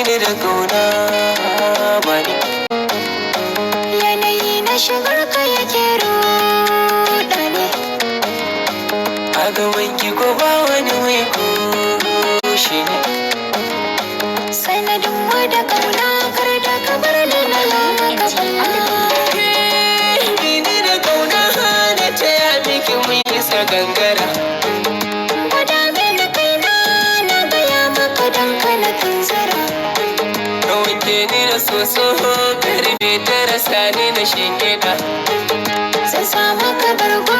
Ni da kauna ba ni. Yanayi na shigar ka yake ruɗa ni. A gaban ki ko ba wani mai kushe ni. Sanadin mu da kauna, kar da ka bar ni na yi maka balla. Ni da kauna na taya miki mun isa gangara. Gwada mini kaina, na gaya maka don kana tunzura. Ka wanke ni da soso 9:00 sani na shingida. Zan sa maka bargo.